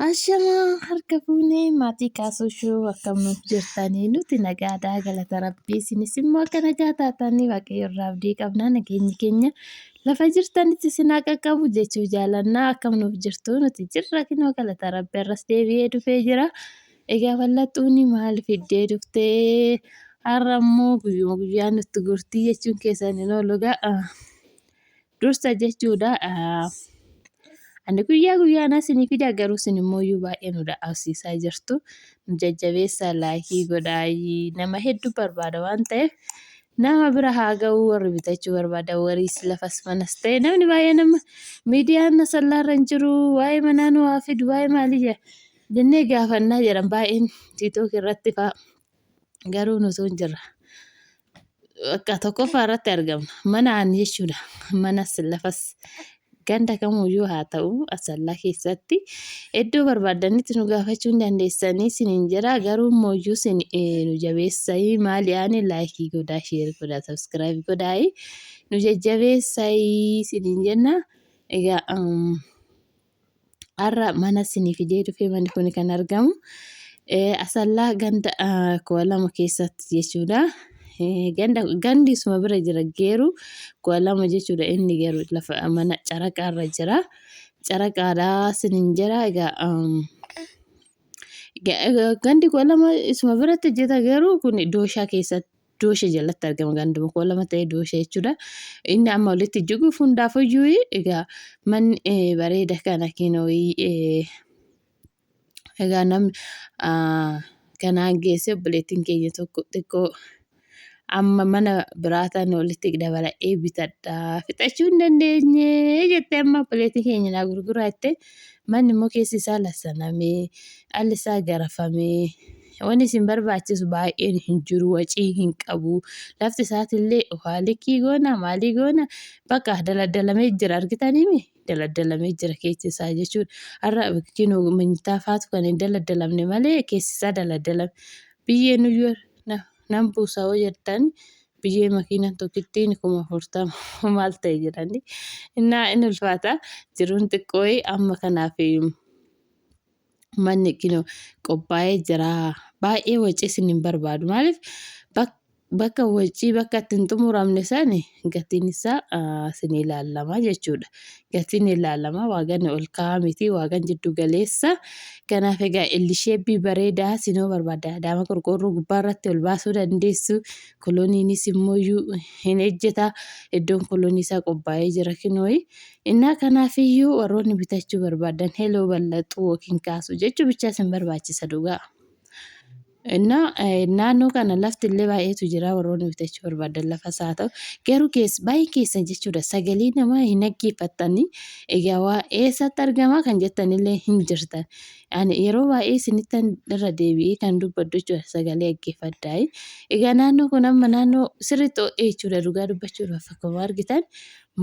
Ashamaa harka fuunee maatii kaasuu shuu akkam nuuf jirtanii nuti nagaadhaa galata rabbii isinis immoo akka nagaa taatanii waaqayyo irraa abdii qabna nageenyi keenya lafa jirtanitti isin haa qaqqabu jechuu jaalannaa akkam nuuf jirtu nuti jirra kinoo galata rabbii arras deebi'ee dhufee jira. Egaa bal'axuuni maal fiddee dhuftee har'a immoo guyyuma guyyaa nutti gurtii jechuun keessan hin oolu ga'a. Dursa jechuudha. Ani guyyaa guyyaan isinii fida garuu isin immoo iyyuu baay'ee nu da'absiisaa jirtu. Nu jajjabeessaa laayikii godhaa nama hedduu barbaada waan ta'eef nama bira haa ga'u warri bitachuu barbaada wariis lafas manas ta'e namni baay'ee nama miidiyaan asallaarra hin jiru waa'ee manaa nu haa fidu waa'ee maalii jedha jennee gaafannaa jedhan baay'een tiitook irratti fa'a garuu nutu hin jirra. Bakka tokkoffaa irratti argamna. Mana aan jechuudha. Manas lafas ganda kamuyyuu haa ta'u asallaa keessatti iddoo barbaadanitti nu gaafachuu hin dandeessanii isiniin jira. Garuu immoo isin nu jabeessayii maali aani laayikii godhaa, sheer godhaa, sabskiraayib godhaa nu jajjabeessayii isiniin jenna. Egaa Har'a mana isinii fidee dhufe manni kun kan argamu Asallaa ganda 2000 keessatti jechuudha. Ganda gandi isuma bira jira geeru 2000 jechuudha inni garuu lafa mana caraqaarra jira. Caraqaadha isiniin jira egaa gandi 2000 isuma biratti hojjeta garuu kun dooshaa keessatti doosha jalatti argama ganduma 2000 ta'e doosha jechuudha. Inni amma walitti jiguuf hundaafuyyuu egaa manni bareeda kana kinooyi egaa namni kanaan geesse obboleettiin keenya tokko xiqqoo amma mana biraa tan walitti dabaladhee bitadha fixachuu hin dandeenye jettee amma obboleettiin keenya naa gurguraa jettee manni immoo keessi isaa lassanamee alli isaa garafamee Wanni isin barbaachisu baay'een hin jiru, wacii hin qabu. Lafti isaatillee waa likkii goona, maalii goona, bakka daladdalamee jira argitaniimi? Daladdalamee jira keessi isaa jechuudha. Har'a kinoo minyitaa faatu kan hin daladdalamne malee keessi isaa daladdalame. Biyyeen iyyuu nan buusa hoo jettan biyyee makiinaan tokkittiin 40,000 maal ta'e jedhani. Innaa in ulfaata jiruun xiqqooyi amma kanaaf manni kino qophaa'ee jira. Baay'ee wacii isin hin barbaadu. Maaliif bakka wacii bakka itti hin xumuramne sani gatiin isaa isin ilaalama jechuudha. Gatiin ilaalama waagan ol ka'aa miti waagan jiddu galeessa. Kanaaf egaa illisheebbii bareedaa sinoo barbaadda. Adaama qorqoorroo gubbaa irratti ol baasuu dandeessu. Koloniinis immoo hin ejjeta. Iddoon kolonii isaa qophaa'ee jira kinooyi. Innaa kanaafiyyuu warroonni bitachuu barbaadan heloo ballaxuu yookiin kaasuu jechuu bichaa isin barbaachisa dhugaa. Innaa naannoo kana lafti illee baay'eetu jira warroonni bitachuu barbaadan lafa isaa haa ta'u garuu keessa baay'een keessan jechuudha sagalee namaa hin dhaggeeffattanii egaa waa eessatti argamaa kan jettanillee hin jirtan. Ani yeroo baay'ee isinittan irra deebi'ee kan dubbadhu jechuudha sagalee dhaggeeffadhaa. Egaa naannoo kun amma naannoo sirriitti ho'ee jechuudha dhugaa dubbachuudhaaf akkuma argitan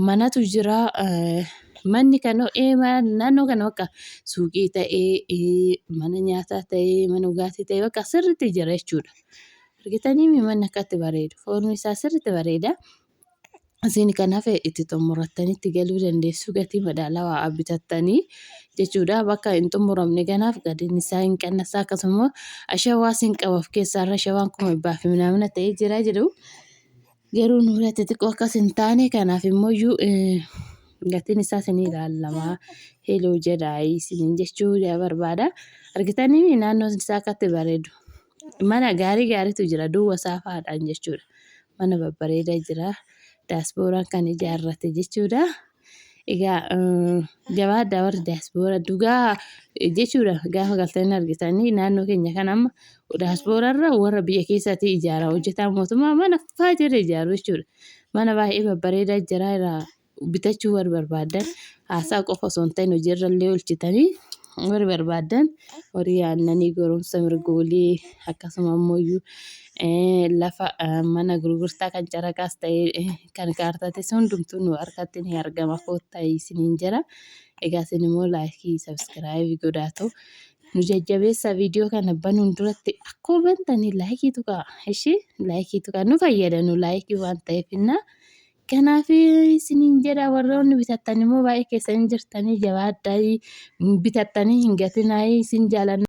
manatu jira. Manni kan ho'ee naannoo kana bakka suuqii ta'ee, mana nyaataa ta'ee, mana dhugaatii ta'ee bakka sirriitti jira jechuudha. Argitanii manni akkatti bareedu. Foormi isaa sirriitti bareeda. Isin kan hafe itti xumurattanii itti galuu dandeessu gatii madaalawaa bitattanii jechuudha. Bakka hin xumuramne kanaaf gatiin isaa hin qannasa akkasuma ashawaas hin qaba of keessaa irra ashawaan kuma dhibba fi minaamina ta'ee jira jedhu. Garuu nu biratti xiqqoo akkas hin taane kanaaf immoo gatiin isaa isinii ilaallama. Heloo jedhaa isiniin jechuu barbaada. Argitanii naannoon isaa akkatti bareedu. Mana gaarii gaariitu jira duwwa saafaadhaan jechuudha. Mana babbareedaa jira. Daaspooraan kan ijaarrate jechuudha. Egaa jabaadhaa warri daaspooraa dhugaa jechuudha gaafa galtanii argitanii naannoo keenya kana amma daaspooraarra warra biyya keessaatii ijaara hojjetaa mootummaa mana faajira ijaaru jechuudha. Mana baay'ee babbareedaa jira irraa bitachuu warri barbaadan haasaa qofa osoo hin ta'in hojiirra illee oolchitanii warri barbaadan horii aannanii goromsa mirgoolii akkasuma ammoo lafa mana gurgurtaa kan caraqaas ta'ee kan kaartaatis hundumtuu nu harkatti ni argama koottaa isiniin jira. Egaa isin immoo laayikii sabskiraayibii godhaatu nu jajjabeessaa viidiyoo kana banuun duratti akkuma bantanii laayikii tuqaa ishii laayikii tuqaa nu fayyada nu laayikii waan ta'eef innaa Kanaaf isiniin jedha, warroonni bitattan immoo baay'ee keessan jirtanii, jabaadhaa, bitattanii hin gatinaa, isin jaalanna.